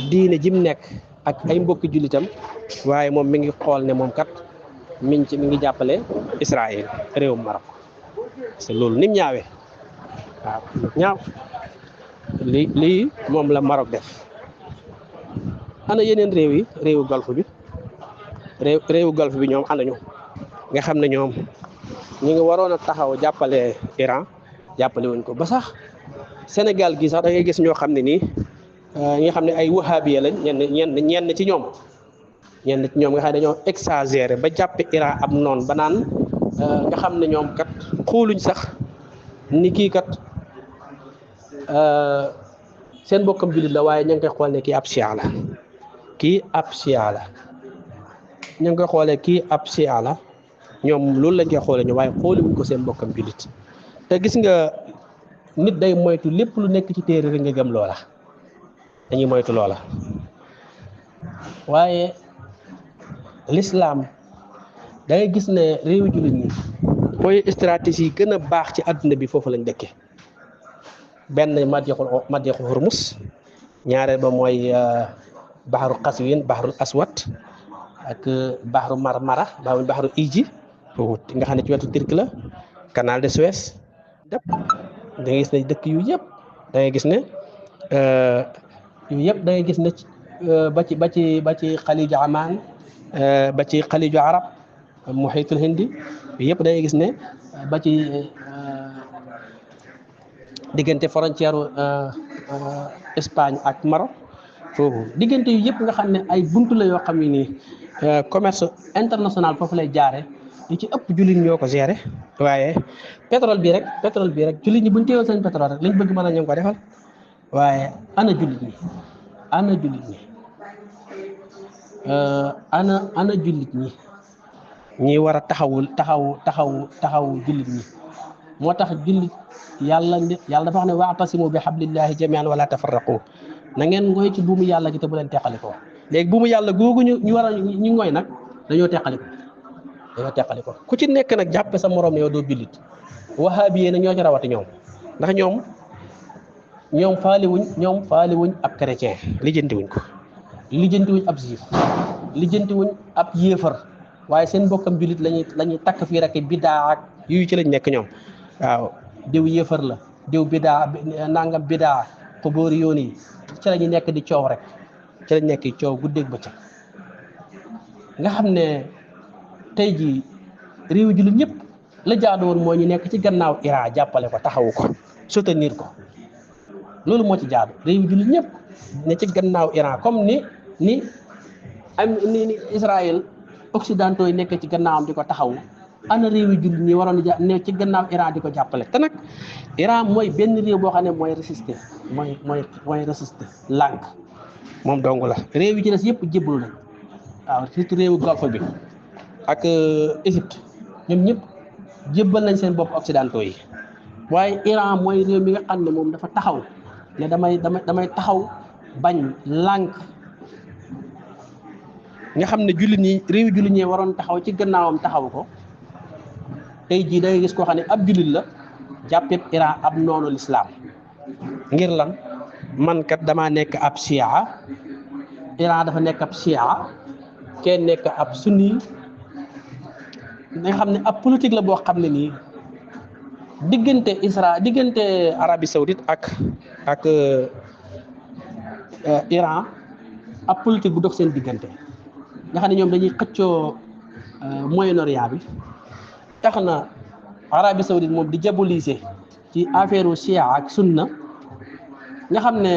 diine ji mu nekk ak ay mbokki jullitam waaye moom mi ngi xool ne moom kat mi ngi jàppale Israël réewum Maroc c'est loolu nim ñaawee waaw ñaaw lii moom la Maroc def ana yeneen réew yi réewu golfe bi ñoom anañu nga xam ne ñoom ñu ngi waroon a taxaw jàppale Iran jàppale wuñ ko ba sax Sénégal gi sax da ngay gis ñoo xam ne nii ñi nga xam ne ay wahabiya lañ ñenn ci ñoom nga xam ne dañoo exagéré ba jàppe Iran ab noon ba naan nga xam ne ñoom kat xooluñ sax ni kii kat seen bokkam jullit la waaye ña ngi koy xool ne kii ab chia la ña ngi koy xoolee kii ab chia la ñoom loolu lañ koy xoolee ñu waaye xooluñ ko seen bokkam jullit te gis nga nit day moytu lépp lu nekk ci téere rek nga gëm loola dañuy moytu loola waaye l'islam da ngay gis ne réewu jullit ñi mooy stratégie yi gën a baax ci àdduna bi foofu lañ dëkke benn Madiixul Hurmus ñaareel ba mooy baxaru Qaswin baxarul Aswad ak baxaru Marmara baxaru Iji foofu nga xam ne ci wetu Turquie la canal de Suez dëpp da ngay gis ne dëkk yu yëpp da ngay gis ne ba ci xaliju Amaan ba ci xaliju Arab muhitul Hindi yëpp da ngay gis ne ba ci diggante frontière Espagne ak Maroc foofu diggante yu yëpp nga xam ne ay buntu la yoo xam ne nii commerce international foofu lay jaare li ci ëpp jullit ñoo ko géré waaye pétrole bi rek jullit ñi buñ téewoon seen pétrole rek lañ bëgg mën a ñu ko defal waaye ana jullit ñi ana jullit ñi ñi war a taxawu jullit ñi moo tax jullit yàlla dafa wax ne wa'tasimu bi hablillahi jami'an wala tafarraqu na ngeen ngoy ci buumu yàlla gi te bu leen teqalikoo léegi buumu yàlla googu ñu war a ñu ngoy nag dañoo teqaliko ku ci nekk nag jàppe sa morom ne yow doo jullit wahabi yee nag ñoo ci rawati ñoom ndax ñoom faaliwuñ ab chrétien lijjantiwuñ ab juif lijjantiwuñ ab yéefar waaye seen bokkam jullit lañuy takk fii rek bidaa ak yu ci lañ nekk ñoom waaw diw yéefar la diw bidaa nangam bidaa xubóori yoon yi ci la ñu nekk di coow rek ci lañ nekk di coow guddeeg bëccëg nga xam ne tey jii réew jullit ñëpp la jaadu woon moo ñu nekk ci gannaaw Iran jàppale ko taxawu ko soutenir ko loolu moo ci jaadu réew jullit ñëpp ne ci gannaaw Iran comme ni Israël occidentaux yi nekk ci gannaawam di ko taxawu ana réew jullit ñi waroon ne ci gannaaw Iran di ko jàppale te nag Iran mooy benn réew boo xam ne mooy résister mooy résister lànk moom dong la réew yi ci des yëpp jébbalu nañ waaw surtout réewu golfe bi ak Égypte ñoom ñëpp jébbal nañ seen bopp occidentaux yi waaye Iran mooy réew mi nga xam ne moom dafa taxaw ne damay taxaw bañ lànk nga xam ne réew jullit ñi waroon taxaw ci gannaawam taxaw ko tey jii da ngay gis koo xam ne ab jullit la jàppee Iran ab noonu l'islam ngir lan man kat damaa nekk ab chia Iran dafa nekk ab chia kenn nekk ab sunni nga xam ne ab politique la boo xam ne nii diggante Arabie Saoudite ak Iran ab politique bu dox seen diggante nga xam ne ñoom dañuy xëccoo Moyen-Orient bi tax na Arabie Saoudite moom di diaboliser ci affaire chia ak sunna nga xam ne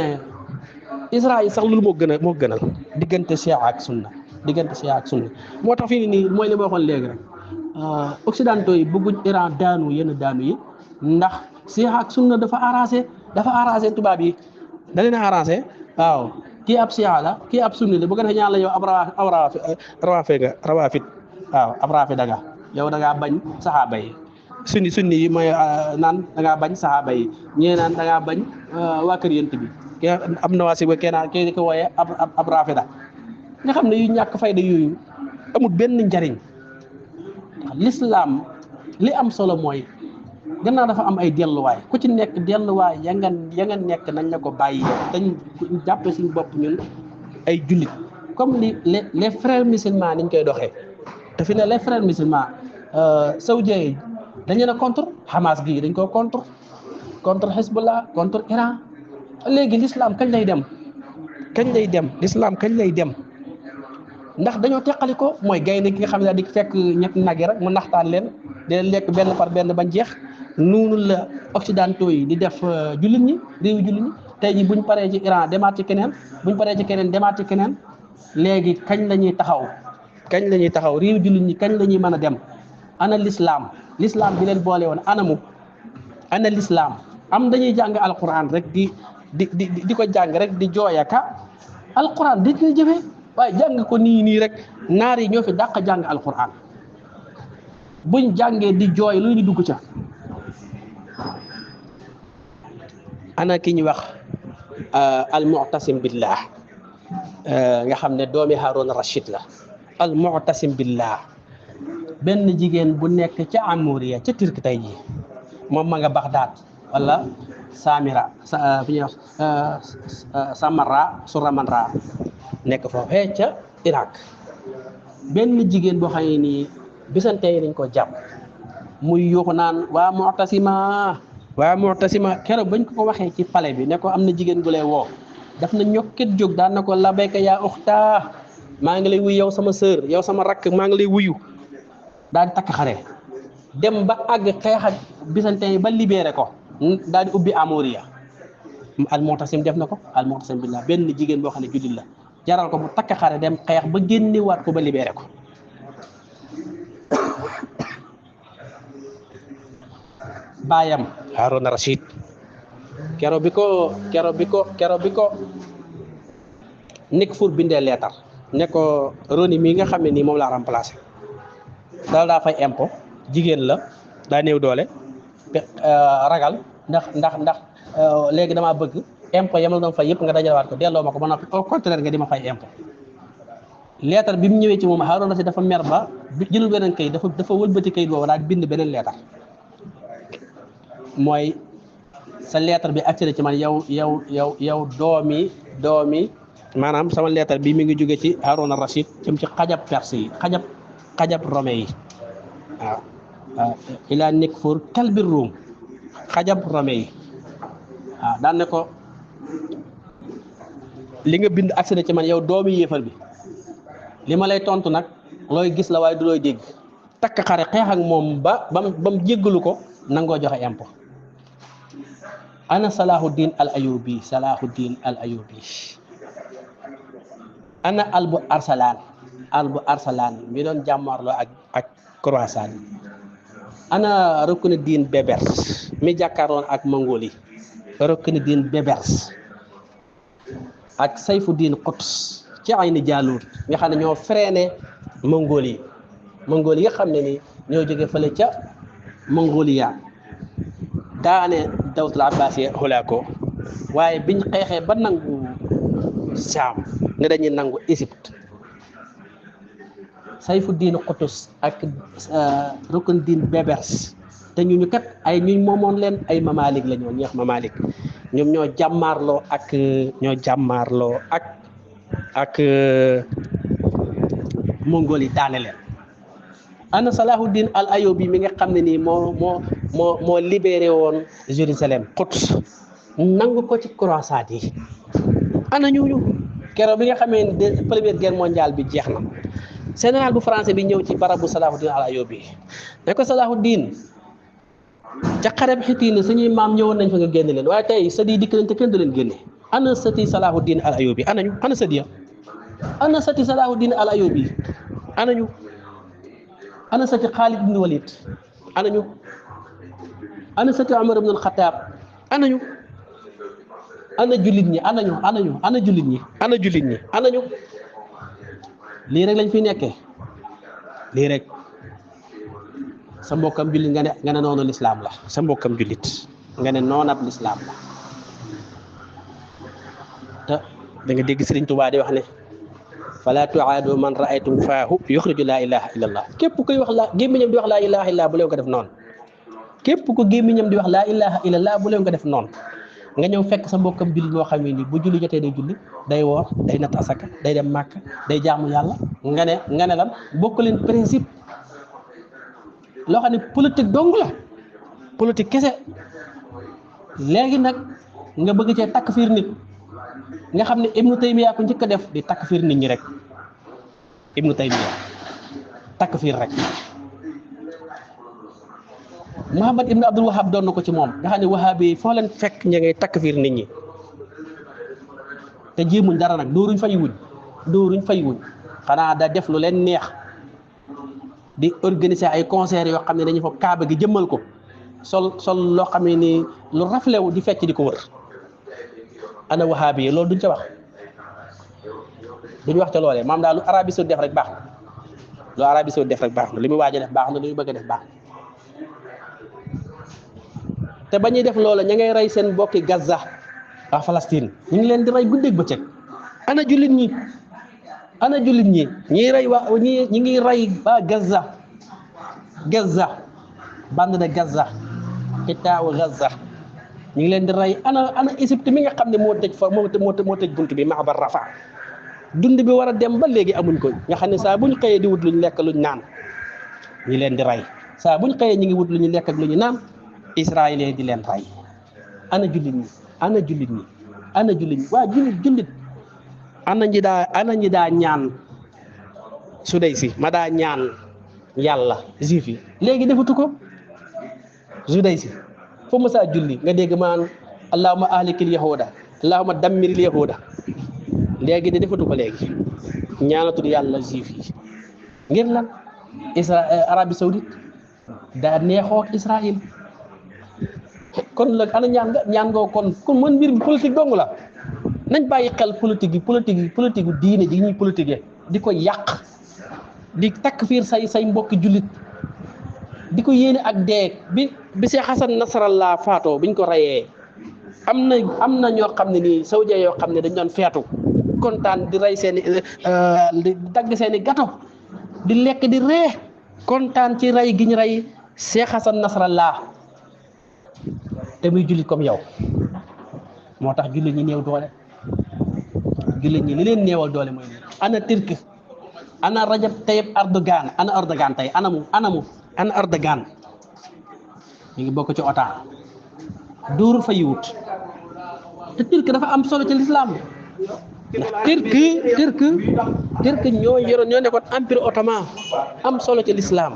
Israël sax loolu moo gënal diggante chia ak sunna moo tax fii nii mooy li ma waxoon léegi rek occidentaux yi bëgguñ Iran daanu yenn daanu yi ndax chia ak sunna dafa arrangé tubaab yi da leen a arrangé waaw kii ab chia la kii ab sunni la bu ko defee ñaan la yow ab rawaafit waaw ab raafida nga yow da ngaa bañ saxaaba yi sunni yi mooy naan da ngaa bañ saxaaba yi ñee naan da ngaa bañ waa kër yent bi ke am na waa si ba kii ko wooyee ab raafida nga xam ne yu ñàkk fayda yooyu amul benn njariñ l'islam li am solo mooy gannaaw dafa am ay delluwaay ku ci nekk delluwaay ya nga nekk nañ la ko bàyyi dañ jàppe suñu bopp ñun ay jullit comme les frères musulmans niñ koy doxee te fi ne les frères musulmans saoudiens yi dañ leen a contre Hamas gii dañ ko contre Hezbollah contre Iran léegi l'islam kañ lay dem l'islam kañ lay dem ndax dañoo teqali ko mooy gaynde gi nga xam ne daal di fekk ñetti nag yi rek mu naxtaan leen di leen lekk benn par benn bañ jeex. noonu la occidentaux yi di def jullit ñi réewu jullit ñi tey ji buñ paree ci Iran demaat ci keneen buñ paree ci keneen demaat ci keneen léegi kañ la ñuy taxaw réewu jullit ñi kañ la ñuy mën a dem ana l'islam bi leen boole woon ana l'islam am dañuy jàng alquran rek di ko jàng rek di jooyaka alquran di koy jëfee waaye jàng ko nii rek naar yi ñoo fi dàq jàng alquran buñ jàngee di jooy lu ñu dugg ca ana ki ñuy wax al mu'tasim billah nga xam ne doomi Haroun Rachid la al mu'tasim billah benn jigéen bu nekk ca Amouriya ca Turki tey jii moom ma nga Bagdad wala Samira fi ñuy wax Suramanra nekk foofee ca Irak benn jigéen boo xam ne nii bisante yi dañ ko jàpp muy yuuxu naan waa Mu'tasima keroog bañ ko waxee ci palais bi ne ko am na jigéen gu lay woo daf na ñokket jóg daan na ko labayka yaa uxta maa ngi lay wuyu yow sama sœur yow sama rakk maa ngi lay wuyu daal di takk xare dem ba àgg xeex ak byzantin yi ba libéré ko daal di ubbi Amouriya al Mu'tasim def na ko al Mu'tasim billah benn jigéen boo xam ne jullit la jaral ko bu takk xare dem xeex ba génnewaat ko ba libéré ko baayam Haroun Rachid kero bi ko Nick Fur bindee leetar ne ko Roni mii nga xam ne nii moom laa remplacé daa fay impôt jigéen la daa néew doole ragal ndax léegi damaa bëgg impôt yam la doon fay yëpp nga dajalewaat ko delloo ma ko ba noppi au contraire nga di ma fay impôt leetar bi mu ñëwee ci moom Haroun Rachid dafa mer ba jëlul beneen kayit dafa wëlbati kayit boobu daal bind beneen leetar mooy sa lettre bi accès ci man yow doomi maanaam sama lettre bi mi ngi jóge ci Haroun Rachid jëm ci xajab perse yi xajab rome yi waaw ila Nick Fur kalbir Rum xajab rome yi waaw daan ne ko li nga bind accès ci man yow doomi yéefar bi li ma lay tontu nag looy gis la waaye du looy dégg takk xare xeex ak moom ba mu jéggalu ko nangoo joxe impôt ana Salahuddin al Ayubi ana Albu Arsalan mi doon jàmmarloo ak Croissant ana Ruknuddin Bebers mi jàkkaaroon ak Mongolie Ruknuddin Bebers ak Sayfuddin Quds ci Ayni Jalut nga xam ne ñoo freiné Mongolie nga xam ne ni ñoo jóge fële ca Mongolia daane dawlatul abbasiya xulaa ko waaye biñ xeexee ba nangu Saam ne dañuy nangu Égypte Sayfuddin Quds ak Ruknuddin Bebers te ñu kat ay ñuñ moomoon leen ay mamalik la ñoo ñeex mamalik ñoom ñoo jàmmaarloo ak Mongolie daane leen ana Salahuddin al Ayyubi mi nga xam ne nii moo libéré woon Jérusalem Quds nangu ko ci croisade yi ana ñooñu keroog bi nga xamee ne première guerre mondiale bi jeex na général bu français bi ñëw ci barabu Salahuddin al Ayyubi ne ko Salahuddin ca xareb Xitiin suñuy maam ñëwoon nañ fa nga génne leen waaye tey sët yi dikk nañ te kenn du leen génne ana sëti Salahuddin al Ayyubi anañu ana sët ya ana sëti Salahuddin al Ayyubi anañu ana sëti Xaalid ibn Walid anañu ana sëti Umar ibn al-Khattab anañu ana jullit ñi ana jullit ñi anañu lii rek lañ fi nekkee lii rek sa mbokkam jullit nga ne noonu lislaam la sa mbokkam jullit nga ne noonab lislaam la te da nga dégg Sëriñ Tuubaa di wax ne fala tuaadu man raaytum faahu yuxriju laa ilaha illa allah képp koy wax la gémmiñam di wax laa ilaha illa bu leen ko def noonu képp ko gémmiñam di wax laa ilaha illa allah bu leen ko def noonu nga ñëw fekk sa mbokkam jullit moo xam ne ni bu julli jotee day julli day woor day natt asaka day dem màkk day jaamu yàlla nga ne lan bokk leen principe loo xam ne politique dong la politique kese léegi nag nga bëgg cee takk fiir nit nga xam ne Ibnu Taymiya ko njëkk a def di takk fiir nit ñi rek Ibnu Taymiya takk fiir rek Muhammad ibn Abdul Wahab doon na ko ci moom nga xam ne wahabi yi foo leen fekk ña ngay takfiir nit ñi te jéemuñ dara nag dóoruñ fay wuñ xanaa da def lu leen neex di organiser ay concert yoo xam ne dañuy fa kaaba gi jëmmal ko sol loo xam ne ni lu raflewu di fecc di ko wër ana wahabi yi loolu duñ ca wax duñ wax ca loolee maam daal lu Arabie Saoudite def rek baax na lu Arabie Saoudite def rek baax na li muy waaj a def baax na li muy bëgg a def baax na te ba ñuy def loola ña ngay rey seen mbokki Gaza waa Palestine ñu ngi leen di rey guddeeg bëccëg ana jullit ñi ñi rey waa ñi ngi rey waa Gaza bande de Gaza xitaawu Gaza ñu ngi leen di rey ana Égypte mi nga xam ne moo tëj bunt bi Maabar Rafa dund bi war a dem ba léegi amuñ ko nga xam ne saa buñ xëyee di wut luñ lekk luñ naan ñi leen di rey saa buñ xëyee ñi ngi wut lu ñu lekk ak lu ñu naan Israël di leen rey ana jullit ñi waa jullit ana ñi daa ñaan su dey si ma daa ñaan yàlla juif yi léegi defatu ko su dey si foo ma saa julli nga dégg maan allahumma ahlikil yahuda allahumma dammiril yahuda léegi de defatu ko léegi ñaanatul yàlla juif yi ngir lan Arabie Saoudite daa neexoo ak Israël kon nag ana ñaan nga kon mën mbir bi politique dong la nañ bàyyi xel politique gu diine ji ñuy politique di ko yàq di takk fiir say mbokki jullit di ko yéene ak dee bi Cheikh Hassan Nasrallah faatoo biñ ko reyee am na ñoo xam ne nii saoudien yoo xam ne dañ doon feetu kontaan di rey di dagg seeni gato di lekk di ree kontaan ci rey gi ñu rey Cheikh Hassan Nasrallah te muy jullit comme yow moo tax jullit ñi néew doole jullit ñi li leen néewal doole mooy ana Turquie ana Rajab Tayyip Erdogan ana Erdogan tey ana Erdogan mi ngi bokk ci OTAN dóorul fa yiwut te Turquie dafa am solo ci l'islam ndax Turquie ñoo nekkoon empire ottoman am solo ci l'islam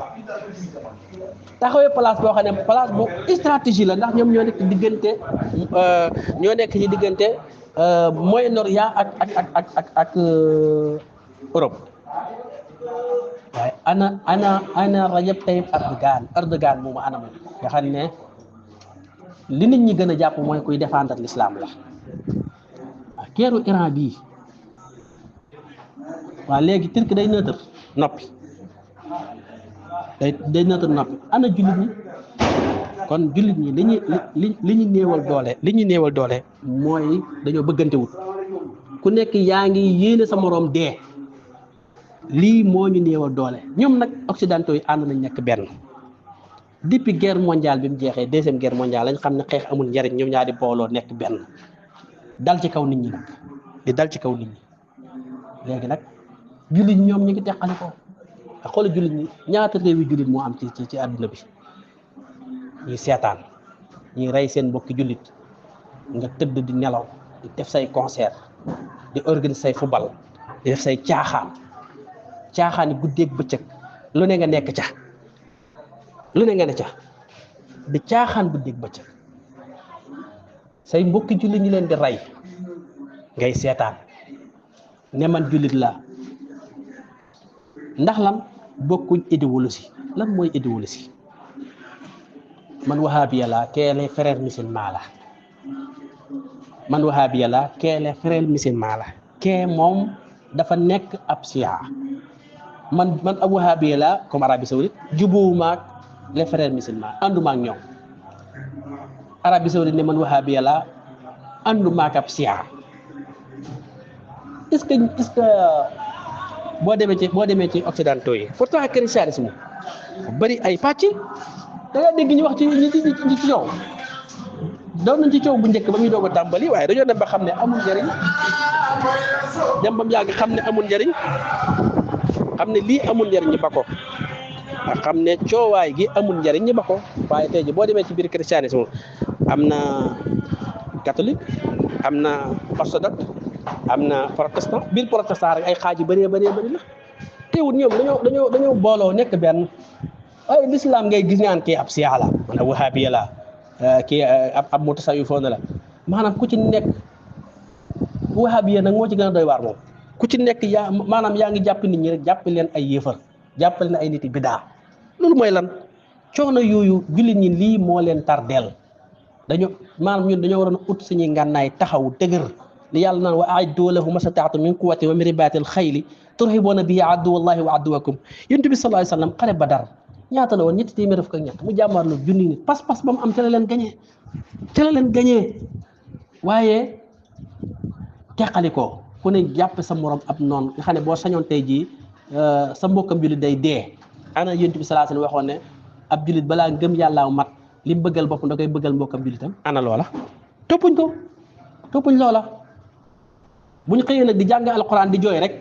taxawee place boo xam ne place bu stratégie la ndax ñoom ñoo nekk ci diggante Moyen-Orient ak Europe waaye ana Rajab Tayyip Erdogan moomu ana moom nga xam ne li nit ñi gën a jàpp mooy kuy défendre l'islam la ak keeru Iran bii waaw léegi Turquie day neutre noppi day neutre noppi ana jullit ñi kon jullit ñi li ñu néewal doole mooy dañoo bëggante wut ku nekk yaa ngi yéene sa moroom dee lii moo ñu néewal doole ñoom nag occidentaux yi ànd nañ nekk benn depuis guerre mondiale bi mu jeexee deuxième guerre mondiale lañ xam ne xeex amul njariñ ñoom ñaari booloo nekk benn dal ci kaw nit ñi nag di dal ci kaw nit ñi léegi nag jullit ñi ñoom ñu ngi teqali ko ak xoolal jullit ñi ñaata réewi jullit moo am ci àdduna bi ñuy seetaan ñuy rey seen mbokki jullit nga tëdd di nelaw di def say concert di organiser say football di def say caaxaan yi guddeeg bëccëg lu ne nga nekk ca lu ne nga ne ca di caaxaan guddeeg bëccëg say mbokki jullit ñi leen di rey ngay seetaan ne man jullit laa ndax lan bokkuñ idéologie lan mooy idéologie man wahabiya la kee les frères musulmans la man wahabiya la kee les frères musulmans la kee moom dafa nekk ab siya man ab wahabiya la comme Arabie Saoudite jubuwuma ak les frères musulmans ànduma ak ñoom Arabie Saoudite ne man wahabiya la ànduma ak ab siya est-ce que boo demee ci occidentaux yi pourtant christianisme bari ay pàcc da nga dégg ñu wax ci coow doon nañ ci coow bu njëkk ba muy doog a tàmbali waaye dañoo dem ba xam ne amul njariñ dem ba mu yàgg xam ne amul njariñ xam ne lii amul njariñ ñu ba ko ak xam ne coowaay gi amul njariñ ñu ba ko waaye tey ji boo demee ci biir christianisme am na catholique am na orthodoxe am na protestant biir protestant rek ay xaaj yu bëree la teewul ñoom dañoo booloo nekk benn ay l'islam ngay gis ñaan kii ab siyaa la wala wahabiya la kii ab mutasawwifoon la maanaam ku ci nekk wahabiya nag moo ci gën a doy waar moom ku ci nekk yaa maanaam yaa ngi jàpp nit ñi rek jàpp leen ay yéefar jàpp leen ay nit yi bidaa loolu mooy lan coono yooyu jullit ñi lii moo leen tardeel dañu maanaam ñun dañoo waroon ut suñuy ngànnaay taxaw dëgër li yàlla naan wa a'iddu lahu mastata'tum min quwwatin wa min ribatil xayli turhibuuna bihi aduwallahi wa aduwakum yonent bi sallallahu alayhi wasallam xare Badar ñaata la woon ñetti téeméer fukk ak ñett mu jàmmarloo junni nit pas-pas ba mu am te la leen gañee waaye teqali ko ku ne jàpp sa morom ab noonu nga xam ne boo sañoon tey jii sa mbokkam jullit day dee ana yonent bi sallallahu alayhi wasallam waxoon ne ab jullit balaa ngëm yàllaaw mat li mu bëggal boppam da koy bëggal mbokkam jullitam ana loola toppuñ loola bu ñu xëyee nag di jàng alquran di jooy rek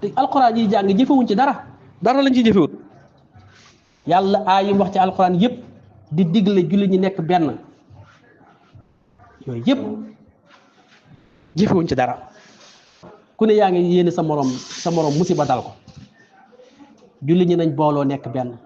te alquran yi jàng jëfewuñ ci dara lañ ci jëfewut yàlla aayim wax ci alquran yëpp di digle julli ñi nekk benn yooyu yëpp jëfewuñ ci dara ku ne yaa ngi yéene sa morom musiba dal ko julli ñi nañ booloo nekk benn